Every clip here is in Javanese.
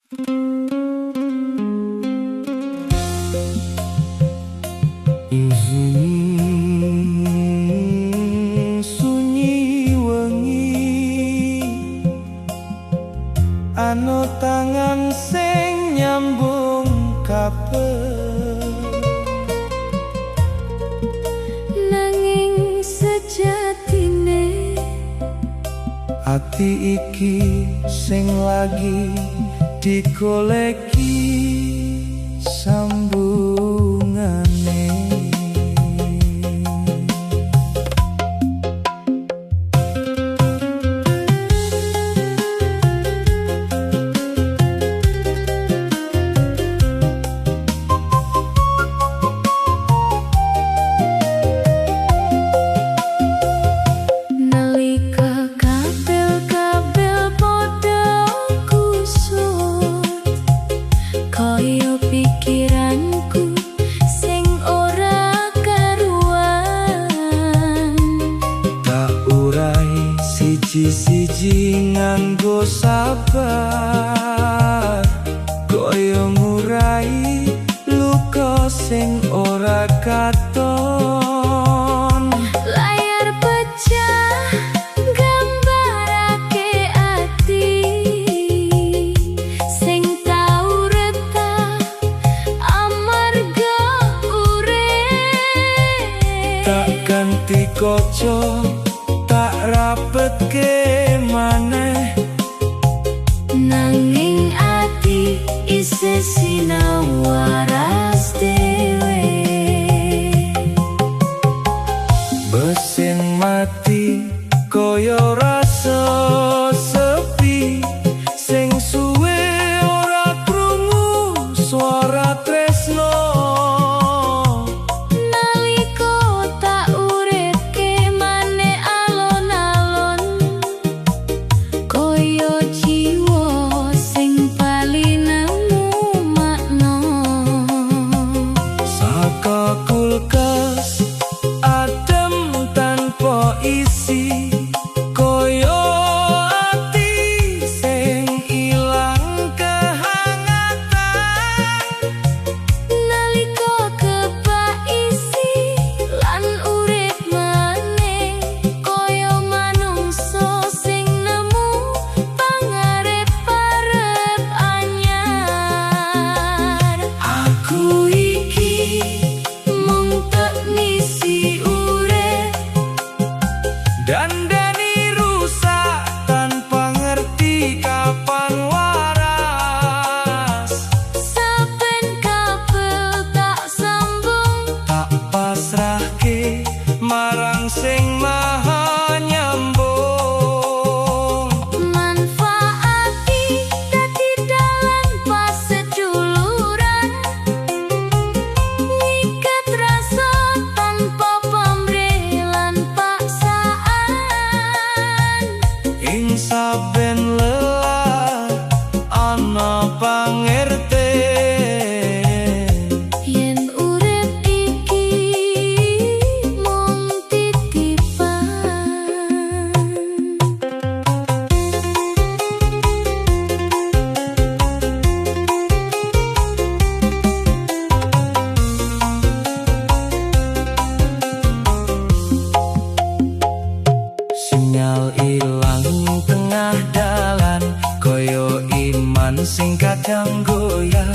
Sunyi wengi, ana tangan sing nyambung kabel. Nanging sejatine ati iki sing lagi digoleki sambungane. Nalika kabel-kabel padha kusut, kaya pikiranku sing ora karuan. Tak urai siji-siji nganggo sabar, kaya ngurai luka sing ora katon. Layar pecah gambarake ati sing tau retak amarga urip. Tak ganti kaca, tak rapetke maneh, nanging ati isih sinau waras dhewe. Mesin mati kaya rasa sepi sing suwe ora krungu swara tresno. Nalika tak uripke maneh alon-alon, kaya jiwa sing bali nemu makna. Saka kulkas adem tanpa isi, kaya ati sing ilang kehangatan. Nalika kebak isi lan urip maneh, kaya manungsa sing nemu pangarep-arep anyar. Aku iki mung teknisi urip, Dandani rusak tanpa ngerti kapan waras. Saben kabel tak sambung, Tak pasrahke marang sing maha nyambung. Manfaati dadi dalan paseduluran, ngiket rasa tanpa pamrih lan paksaan. Ing saben lelah ana pangerten. Yen urip iki mung titipan. Sinyal ilang tengah dalan, kaya iman sing kadang goyah.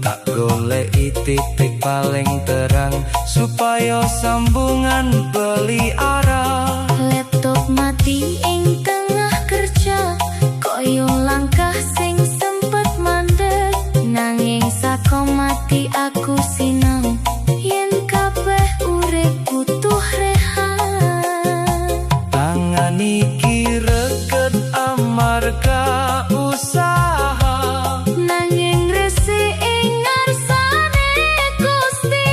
Tak goleki titik paling terang supaya sambungan beli arah. Laptop mati ing tengah kerja, kaya langkah sing sempet mandek. Nanging saka mati aku sinau yen kabeh urip butuh rehat. Tangan iki reget amarga usaha, Nanging resik ing ngarsane Gusti.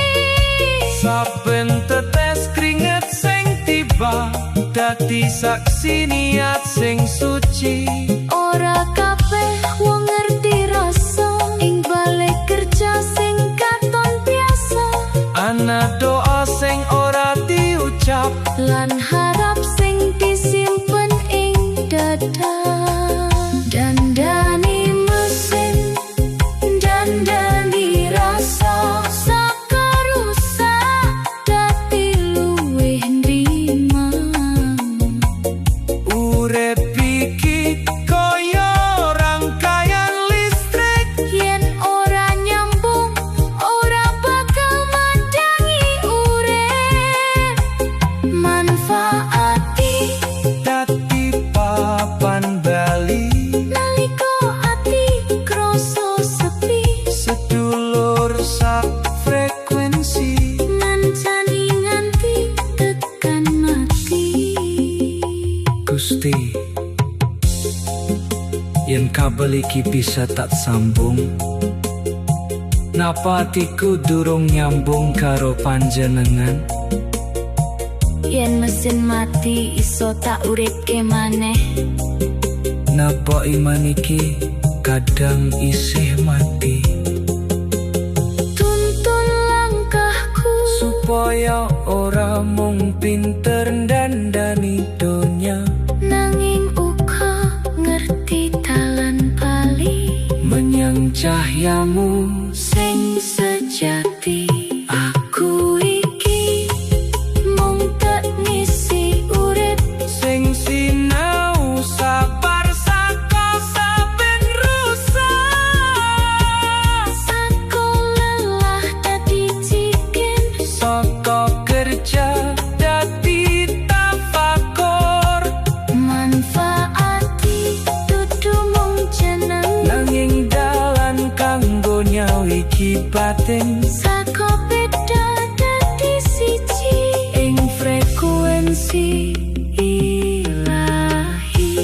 Saben tetes keringet sing tiba dadi saksi niat sing suci. Ora kabeh wong ngerti rasa ing balik kerja sing katon biasa. Ana doa sing ora diucap lan harap sing disimpen ing dada. Dandani mesin Kabel iki bisa tak sambung. Napa atiku durung nyambung karo panjenengan? Yen mesin mati iso tak uripke maneh. Napa iman iki kadang isih mati? Tuntun langkahku supaya ora mung pinter ndandani donya, nanging uga ngerti dalan bali menyang cahyamu sing sejati. Aku iki mung tek ngisi urip sing sinau sabar saka saben rusak, saka lelah dadi cikin, saka kerja dadi tafakur. Manfaati dudu mung jeneng, nanging dalan kanggo nyawiji batin. Saka beda dadi siji ing frekuensi ilahi.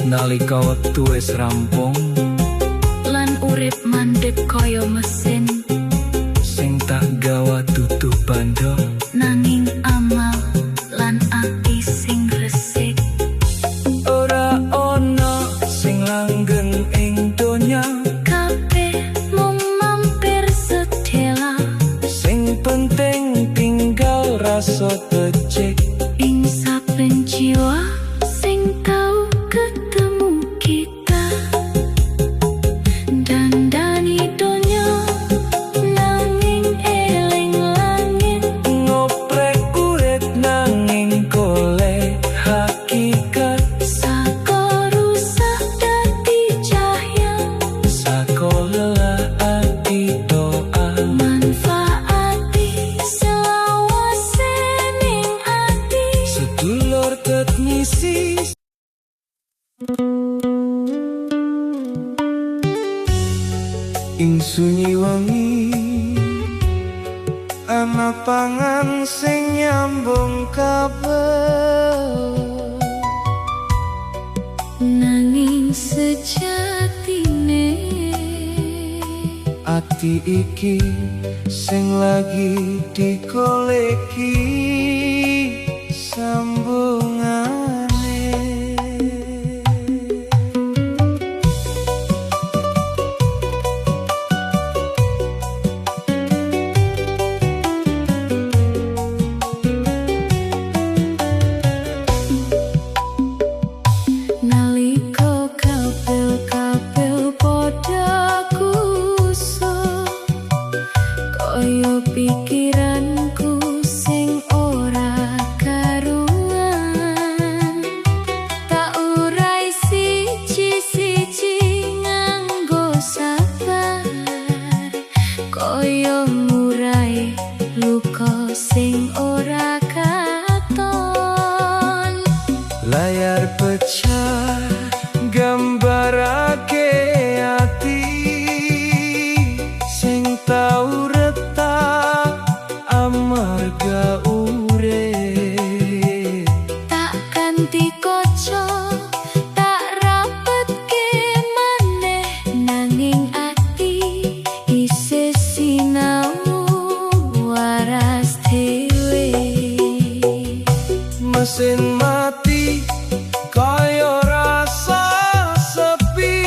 Nalika wektu wis rampung lan urip mandek kaya mesin, sing tak gawa dudu bandha, nanging amal lan ati sing resik. Ora ana sing langgeng ing donya, kabeh mung mampir sedhela. Sing penting tinggal rasa becik ing saben jiwa sing tau ketemu kita. Dandani donya nanging eling langit, ngoprek urip nanging golek hakikat. Saka rusak dadi cahya, saka lelah ati doa. Manfaati selawase ning ati, sedulur tet ngisi. Ing sunyi wengi ana pangan sing nyambung kabel, nanging sejatine ati iki sing lagi digoleki sambungane. Nalika kabel-kabel padha kusut, kaya pikiranku sing ora karuan. Tak urai siji-siji nganggo sabar, kaya ngurai luka sing ora katon. Layar pecah gambarake ati sing tau retak amarga urip. Tak ganti kaca, tak rapetke maneh, nanging ati isih sinau waras dhewe. Mesin mati kaya rasa sepi,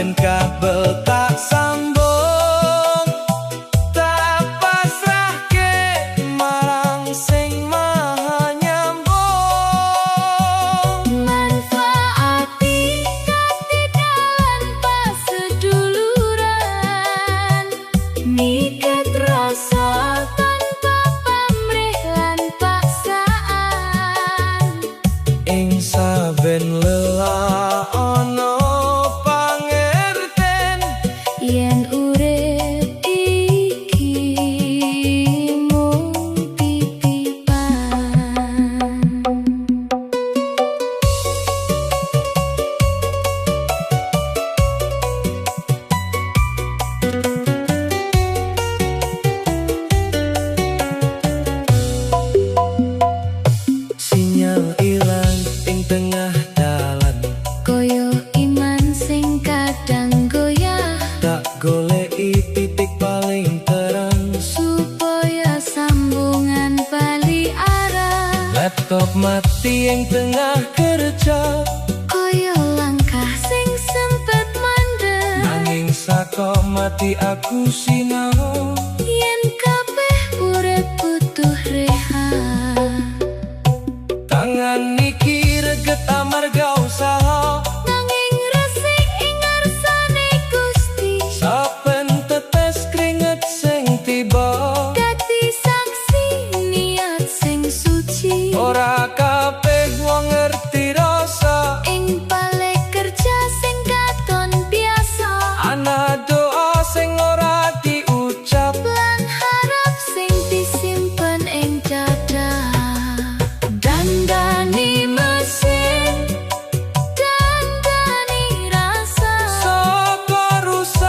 Saben kabel tak sambung, tak pasrahke marang sing maha nyambung. Manfaati dadi dalan paseduluran, miket rasa tanpa pamrih lan paksaan. Ing saben lelah ana pangerten, Yen urip iki mung titipan. Sinyal ilang ing tengah dalan, Koyo iman sing kadang goyah, tak goleki titik paling terang. Supaya sambungan bali arah. Laptop mati ing tengah kerja, Koyo langkah sing sempet mandek, nanging saka mati aku sinau. Yen kabeh urip butuh rehat. Tangan iki reget amarga usaha, Nanging resik ing ngarsane Gusti, saben tetes keringet sing tiba, dadi saksi niat sing suci. Ora kabeh wong ngerti rasa, Ing balik kerja sing katon biasa, ana doa sing ora diucap, lan harap sing disimpen ing dada. Dandani mesin, dandani rasa, saka rusak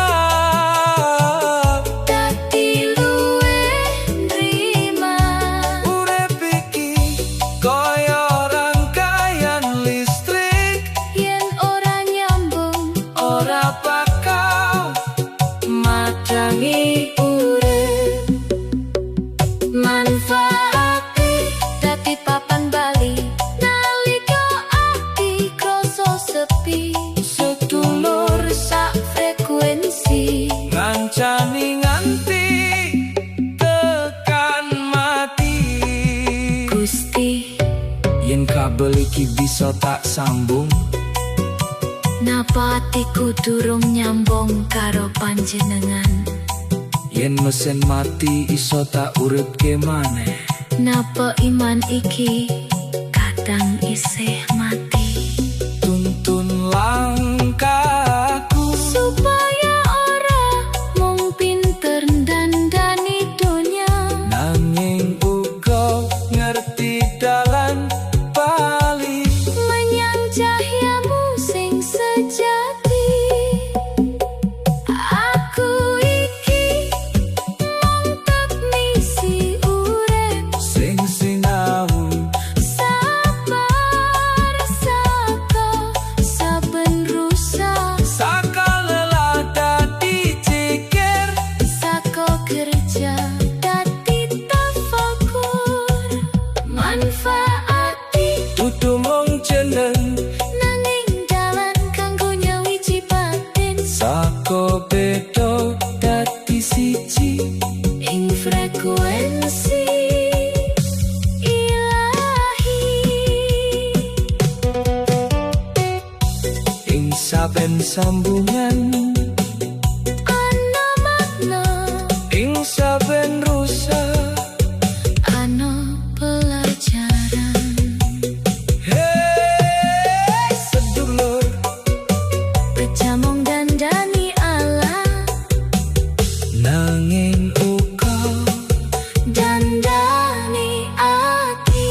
dadi luwih nrima. Urip iki kaya rangkaian listrik, Yen ora nyambung, ora bakal madangi urip. Manfaati dadi papan bali nalika ati krasa sepi. Sedulur sak frekuensi, ngancani nganti tekan mati. Gusti, Yen kabel iki bisa tak sambung, napa atiku durung nyambung karo panjenengan? Yen mesin mati iso tak uripke maneh, Napa iman iki kadang isih mati? Tuntun langkahku, Supaya ora mung pinter dandani donya, nanging uga ngerti dalan bali. Menyang cahyamu sing sejati. Aku iki mung teknisi urip, Sing sinau sabar saka saben rusak, saka lelah dadi cikir, saka kerja dadi tafakur. Manfaati dudu mung jeneng, nanging dalan kanggo nyawiji batin. Saka beda dadi siji, Ing frekuensi ilahi. Ing saben sambungan, Ana makna, ing saben rusak, ana pelajaran. Hei sedulur, Pecamong dandani Allah, nanging uga dandani ati.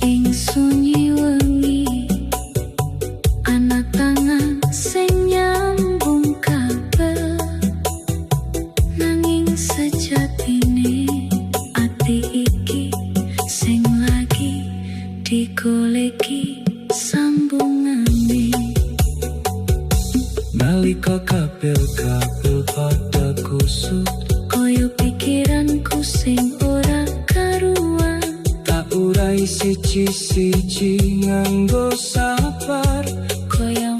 Ing sunyi wengi ana tangan sing nyambung kabel, nanging sejatine ati iki sing lagi digoleki sambungane. Nalika kabel-kabel pada kusut, Koyo pikiran Siji-siji nganggo.